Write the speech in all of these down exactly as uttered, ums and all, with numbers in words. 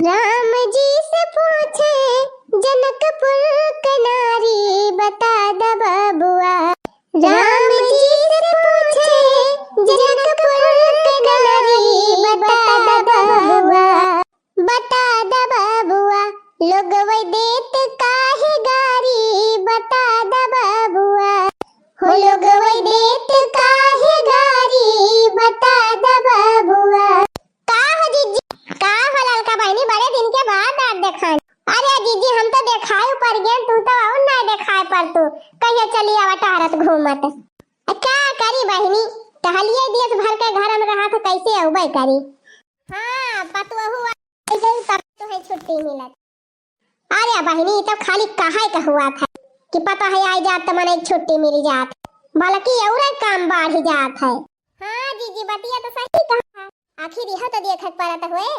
राम जी से पूछे जनकपुर के नारी, बता द बबुआ। राम जी से पूछे जनकपुर के नारी, बता द बबुआ। बता द बबुआ, लोगवै देत काहे गारी, बता द बबुआ। हो लोगवै देत काहे गारी, बता द बबुआ। का हो जीजी, का हो ललका बहिनी, बड़े दिन के बाद आज देखान। अरे जीजी, हम तो देखाए पर गए, तू तो और ना देखाए पर तू कहियो चली आवा टहरत घूमत। आ का करी बहिनी, टहलिए देश भर के घर में रहा था, कैसे अउबे करी? हाँ, पतोहू आई गई तब तो है छुट्टी मिलत। अरे बहिनी, ई तो खाली कहे के हुआ था कि पतोहू आई जात तो मने छुट्टी मिल जात, बल्कि और काम बढ़ जात है। हाँ जीजी, बतिया तो सही कहा। आखिर यह तो देखे के पड़त हुए,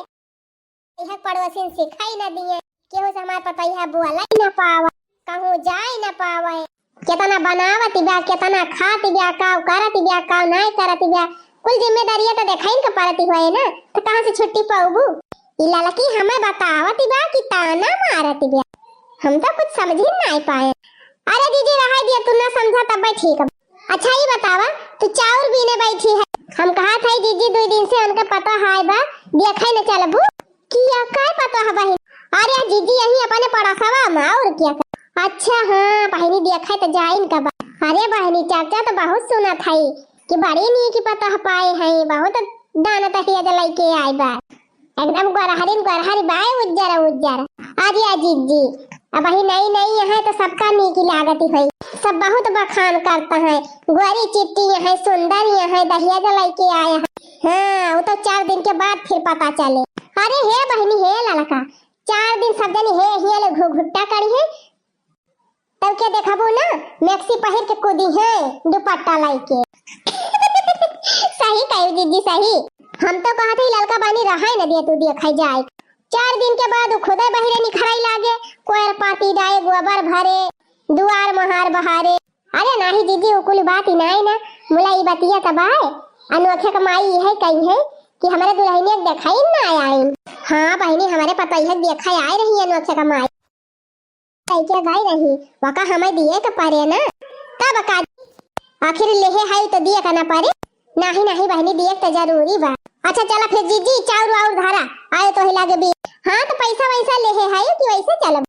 यह पड़ोसिन सिखाई न दिए, केहू से हमार पतोहिया बोला ही न पावा, कहूँ जाए न पावे। केतना बनावत बा, केतना खात बा, काव करत बा, काव नाय करत बा, कुल जिम्मेदारियां तो देखाइन के पड़त हुए ना, तो कहाँ से छुट्टी पाउबू? ई ललकी हमें बतावत बा कि ताना मारत बा, हम तो कुछ समझ ही नाय पाए। अरे जीजी, रहाई दिया, तू ना समझा तब ठीक बा। अच्छा, ई बतावा, तू चाउर बीने बैठी है, हम कहा था जीजी, दो दिन से उनका पतोहू आए बा, देखे न चलबू? किया काय पतोहू बहिन? अरे जीजी, यही अपने पड़ोसवा में, और क्या कर? अच्छा हाँ बहिनी, देखे तो जाइन का बा। अरे बहिनी, चर्चा तो बहुत सुनत है कि बड़ी नीक पतोहू पाए हैं, बहुत दान दहेज लइके आए बा, एकदम गोरहरिन गोरहरी बाय, उज्जर उज्जर। अरे जीजी, अबही नई नई है तो सबका नीक लागत है, सब बहुत बखान करता है, गोरी चिट्टी है, सुंदर है, दहेज लइके आए हैं। हाँ, वो तो चार दिन के बाद फिर पता चले। अरे हे बहिनी, हे ललका, चार दिन सब जनी हे हिया ले घुघुट्टा करी है, तब के देखबू ना, मैक्सी पहिर के कूदी है दुपट्टा लइके। सही कही जीजी, सही। हम तो कहत ही ललका बहिनी रहाई न दिए, तू देखे जाए। चार दिन के बाद उ खुदे बहिरे निखराई लागे, कोयर पाती जाए, गोबर भरे, दुआर मोहार बहारे। अरे नाही जीजी, उ कुल बात ही नाई ना, मुला ई बतिया तब आए। अनोखे क माई इहे कही है कि हमरे दुल्हनिया के देखाई ना आइन। हाँ बहिनी, हमरे पतोहिया के देखाई आए रही अनोखे क माई। कइके गई रही, वका हमें दिए के परे ना। तब का, आखिर लेहे है तो दिए के ना परे। नाही नाही बहिनी, दिए के तो जरूरी बा। अच्छा चला फिर जीजी, चाउर वाउर धरा, आए तो ही लागे भी। हाँ तो पैसा वैसा लेहे है कि वैसे चलब?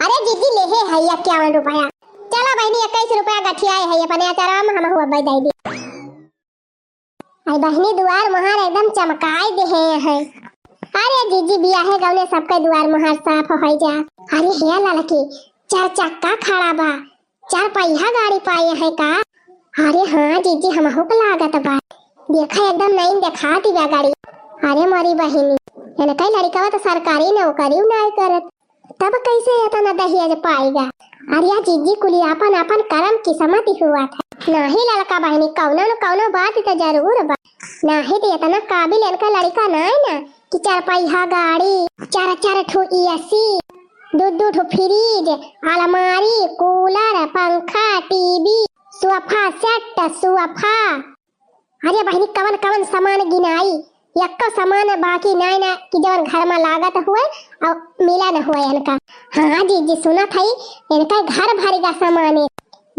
अरे जीजी, लेहे है इक्यावन रुपया। चला बहिनी, इक्कीस रुपया गठियाए है, अपने अचारा में हम हुआ दे दी। आई बहिनी, दुआर मोहार एकदम चमकाए देहे हैं। अरे जीजी, बियाहे गवने सबके दुआर मोहार साफ होइ जा। अरे हे ललकी, चार चक्का खड़ा बा, चार पहिया गाड़ी पाए है का? अरे हाँ जीजी, हमहू के लागत बा। देखा एकदम नईन देखात बा गाड़ी। अरे मोरी बहिनी, इनका लड़िकवा तो सरकारी नौकरी नाय करत, तब कैसे इतना दहेज पाएगा? अरे या जीजी, कुली आपन आपन करम किस्मत ही हुआ था। नाही ललका बहिनी, कौनो न कौनो बात तो जरूर बा। नाही तो इतना काबिल इनका लड़िका नाय ना कि चार पहिया गाड़ी, चार चार ठो एसी, दो दो ठो फ्रिज, अलमारी, कूलर, पंखा, टीवी, सोफा सेट, सोफा। अरे बहिनी, कवन कवन सामान गिनाई, यक्को सामान बाकी नाय ना कि जवन घर में लागत हुए और मिला न हुए इनका। हाँ जीजी, सुनत हई इनका घर भरिगा सामान,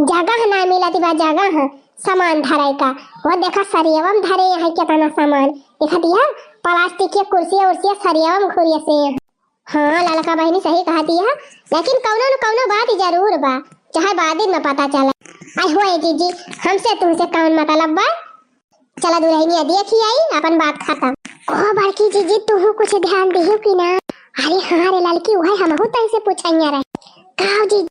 जगह ना मिलत बा, जगह सामान धरे का। वो देखा सरियवम धरे हैं कितना सामान, देखा दिया प्लास्टिक के कुर्सिया उर्सिया सरियवम घुरिया से हैं। हाँ ललका बहिनी, सही कहती है, लेकिन कौनो न कौनो बात जरूर बा, चाहे बाद में पता चला। आई होए जीजी, हमसे तुमसे कौन मतलब बा? चला दुल्हनिया देखी आई, अपन बात खत्म। को बड़की जीजी, तू कुछ ध्यान दियो कि ना? अरे हाँ रे ललकी, वही हमहू तैसे पूछैया रहे। काव जीजी?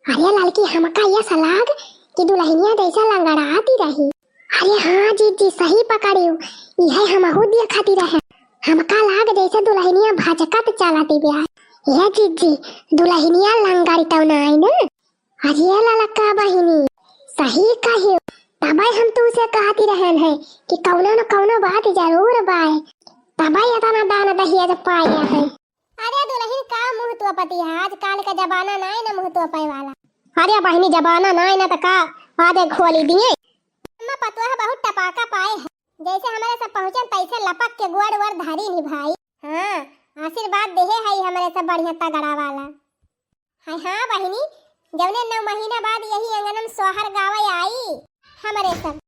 अरे ललकी, हमका ये सलाग कि दुल्हनिया जैसा लंगड़ाती रही। अरे हाँ जीजी, सही पकड़ियो, यह हमहू देखती रहे। हमका लाग जैसे दुल्हनिया भजकत चलती बिया। ये जीजी, दुल्हनिया लंगड़ी तो नाई ना? अरे ललका बहिनी, सही कहियो, तबे हम तुमसे कहती रहन है कि कौनो न कौनो बात जरूर बाय, तबे इतना दान दहेज पाया है। अरे दुल्हन, का मुँह तोपती है, आजकल का जमाना नाय ना मुँह तोपे वाला। अरे बहिनी, जमाना नाय ना तो का, आजे खोली दिए। अम्मा पतोह बहुत टपाका पाए है, जैसे हमारे सब पहुँचन तैसे लपक के गोड़ वोड़ धरी नहीं भाई। हाँ, आशीर्वाद देहे हई हमरे सब बढ़िया तगड़ा वाला। हाय हाँ बहिनी, जौने नौ महीना बाद यही अंगनम सोहर गावे आई हमरे सब।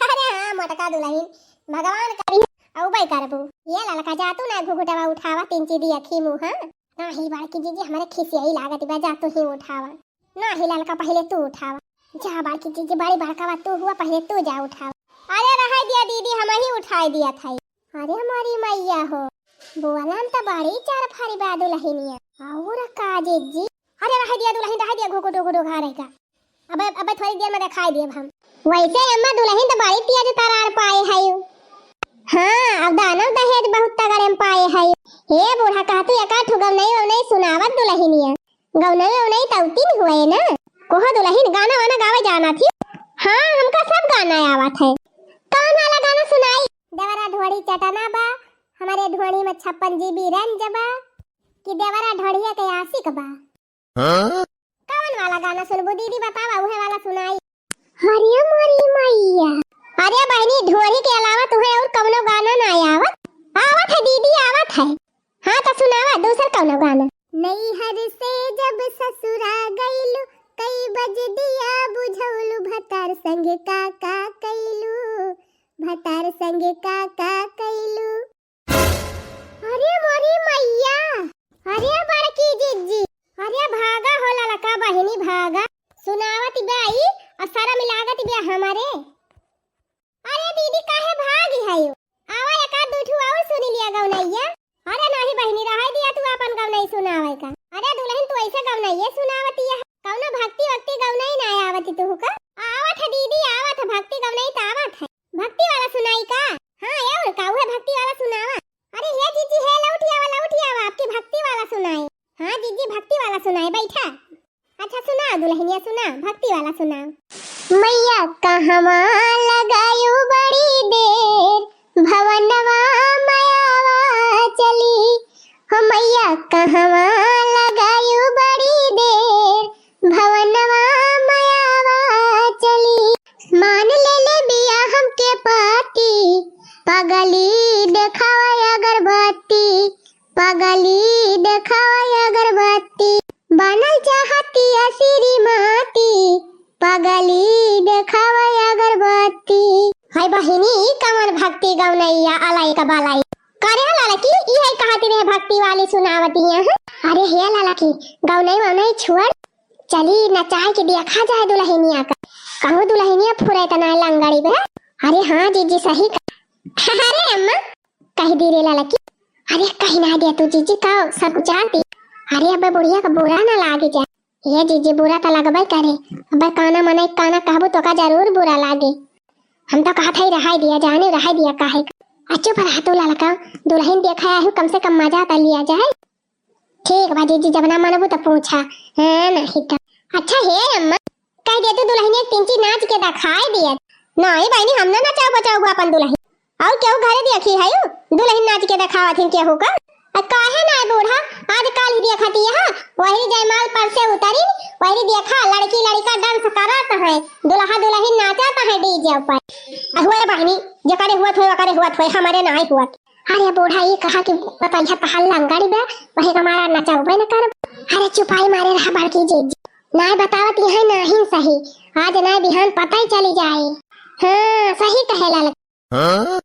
अरे हाँ मोटका दुलहिन, भगवान करी अउबे करबू। ये ललका जा तू ना घुघुटवा उठावा, तीन चीदी अखी मुँह। हाँ? नाही बड़की जीजी, हमरे खिसियाई लागत बा, जा तू ही उठावा। नाही ललका, पहिले तू उठावा। जा बड़की जीजी, बड़ी बड़का बा तू हुआ, पहिले तू जा उठावा। अरे रहे दिया दीदी, हम ही उठाई दिया था। अरे मोरी मैया हो, बोलन त बड़ी चार फारी बा दुलहिनिया। और का जीजी? अरे रहे दिया दुलहिन, रहे दिया, घुघुटू घुघुटू घारे का। अबे, अबे थोड़ी देर में देखाई देब हम। वैसे अम्मा दुलहिन त बड़ी तेज तरार पाए हयू। हाँ, अब दानव दहेज बहुत तगड़े में पाए हयू। हे बूढ़ा, कहा तू एका ठो गवनई ववनई सुनावत दुलहिनिया। गवनई ववनई त उतिन हुए ना। कोहो दुलहिन, गाना वाना गावे जाना थी? हाँ, हमका सब गाना आवत है। कौन वाला गाना सुनाई? देवरा ढोड़ी चटना बा, हमरे ढोड़ी में छप्पन GB रंज बा, कि देवरा ढोड़िया के आशिक बा। हाँ? कौन वाला गाना सुनबू दीदी, बतावा, उहे वाला सुनाई। हरिया मोरी मैया। अरे बहिनी, ढोरी के अलावा तुहे और कौनो गाना ना आवत? आवत है दीदी, आवत है। हाँ तो सुनावा दूसर कौनो गाना। नैहर से जब ससुरा गइलू, कई बज दिया बुझौलू, भतार संग का का कइलू, भतार संग का का कइलू। अरे मोरी मैया, अरे बड़की जिज्जी, अरे भागा हो ललका बहिनी भागा। सुनावत बा ई और शरम लागत बा हमरे। अरे दीदी काहे भागी हयो? आवा एक आध दू ठू और सुनी लिया गवनैया। अरे नाही बहिनी, रहे दिया तू अपन गवनई सुनावे का। अरे दुलहिन तू ऐसे गवनैया सुनावती है, कौनो भक्ति वक्ति गवनई ना आवती तू का? आवत है दीदी, आवत है, भक्ति गवनई त आवत है। भक्ति वाला सुनाई का? हाँ, ए उड़का, उहे भक्ति वाला सुनावा। अरे हे जीजी, हे लौटी आवा, लौटी आवा, आपकी भक्ति वाला सुनाई। हाँ जीजी, भक्ति वाला सुनाई, बैठा। अच्छा सुनाओ दुलहिनिया, सुनाओ, भक्ति वाला सुनाओ। मैया कहवा लगायु बड़ी देर, भवनवा मयावा चली। हो मैया कहवा लगायु बड़ी देर, भवनवा मयावा चली। मान ले ले बिया हमके पाती, पगली देखावा अगरबत्ती, पगली देखावा अगरबत्ती। बनल चाहती श्रीमती, पगली देखावा अगरबत्ती। हाय बहिनी, ई कवन भक्ति गवनैया अलाई का बलाई? करे हो ललकी, ई है कहती रहे भक्ति वाली सुनावती है। अरे हे ललकी, गवनई वनई छोड़, चली नचाए के देखा जाए दुलहिनिया का। कहूँ दुलहिनिया फुरे त ना लंगड़ी बे। अरे हाँ जीजी सही कहा। अरे अम्मा, कही दी रे ललकी। अरे कही ना दे तू जीजी का सब जानती। अरे अब बुढ़िया का बुरा ना लागे जा। ये जीजी बुरा त लगबे करे। अब काना मनई काना कहबू तो का जरूर बुरा लागे। हम तो कहत है रहाई दिया जाने, रहाई दिया काहे का। अच्छा पर हाथों ललका, दुलहिन देखा आयु, कम से कम मजा त लिया जाए। ठीक बा जीजी, जब ना मनबू त पूछा। हाँ, नहीं त। अच्छा हे अम्मा, कह दे तू दुलहिनिया के तीन चीज नाच के देखाए दिया। नहीं बहिनी, हम ना नचाओ बचाओ अपन दुलहिन। और केहू घरे देखी है यू? दुलहिन नाच के देखावत हिन केहू का? आ काहे ना बूढ़ा, आज काल ही देखती है, वही जयमाल पर से उतरी, वही देखा लड़की लड़का dance करत है, दुल्हा दुलहिन नाचत है DJ पर। आ हुए बहिनी, जेकरे हुआ थोए, ओकरे हुआ थोए, हमारे ना हुआ। अरे बूढ़ा, ई कहा कि बतैया तहार लंगड़ी बा, वही हमारा नचउबे न करब। अरे चुपाई मारे रहा बड़की जीजी, नाय बतावत इहाँ नाहीं सही, आज नाय बिहान पता ही चली जाए। हाँ, सही कहे ललका। हाँ?